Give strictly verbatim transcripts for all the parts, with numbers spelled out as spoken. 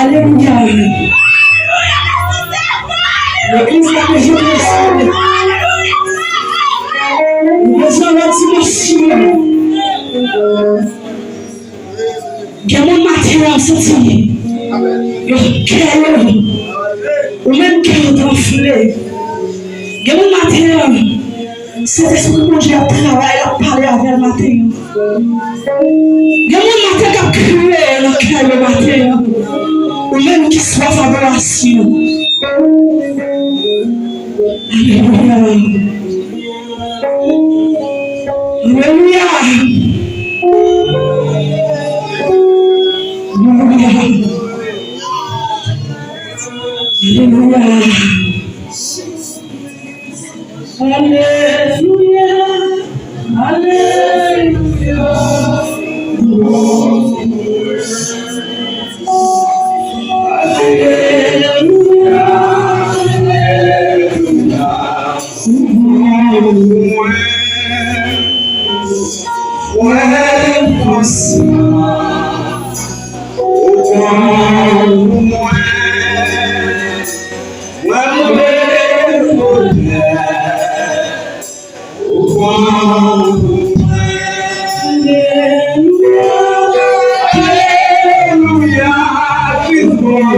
Alelouya. Alelouya. Legliz la bezwen konsole. Ou bezwen lòt dimansyon. Gen moun maten an santi yo kè yo. Ou menm kè w t anfle. Gen moun maten an, Sentespri Bondye ap travay, l ap pale avè l maten an. Gen moun maten k ap kriye nan kè yo maten an. Ou menm ki swaf adorasyon. Alelouya. Alelouya. Alelouya. Alelouya. Alelouya. Alelouya. Alelouya. Alelouya. Mwen, mwen konsa. Ou pran pou mwen. Mwen, mwen konsa. Ou pran pou mwen. Alelouya, Kris pran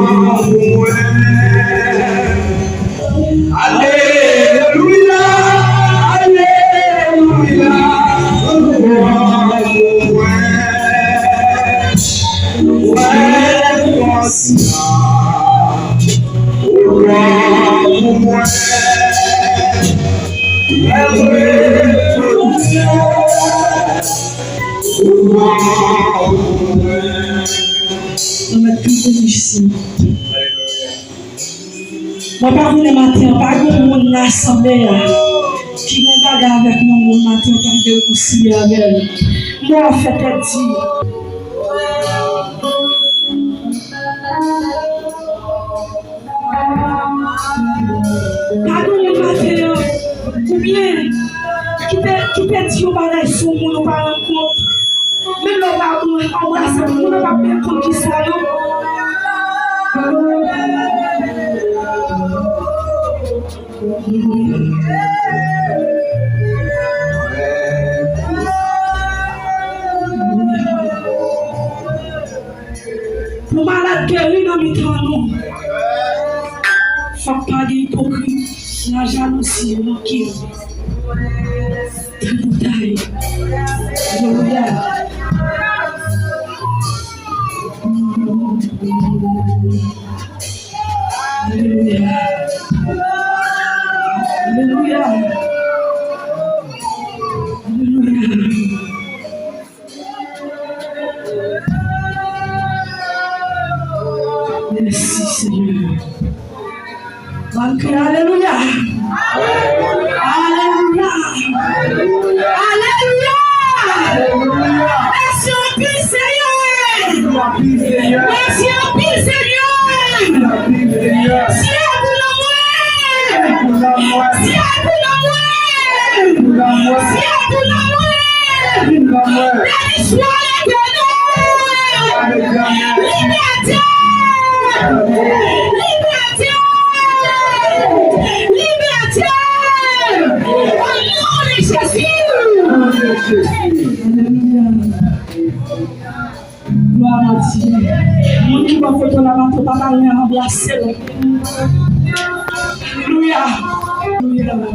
pou mwen. Alelouya, alelouya, ou pran pou mwen. Mwen konsa, ou pran pou mwen. Mwen konsa, ou pran pou mwen. Mwen mèt kanpe isi. Mwen pa konnen maten an, pa gen moun nan asanble a ki gen bagay avèk yon moun maten an, k ap vle rekonsilye avè l. Mò a fè tèt di. Pa gen moun maten an, oubyen ki te, ki te di yon bagay sou moun ou pa rann kont. Menm lè w pa anbrase moun, moun nan p ap menm konn kisa non. Pou malad geri nan mitan nou, fòk pa gen ipokrit, nan jalouzi, nan kè. Tripotay. Alelouya. Alelouya. Alelouya. Alelouya. Mèsi, Senyè. Ban m kriye alelouya. Alelouya. Alelouya. Mèsi anpil, Senyè. Mèsi anpil, Senyè. Syèl pou nan mwen. Syèl pou nan mwen. Syèl pou nan mwen. Beni swa Letènèl. Libète. Libète. Libète. Au nom de Jésus. Alelouya. Glwa a Dye. Moun ki bò kote w la, maten, papa, l anbrase w. Alelouya. Alelouya.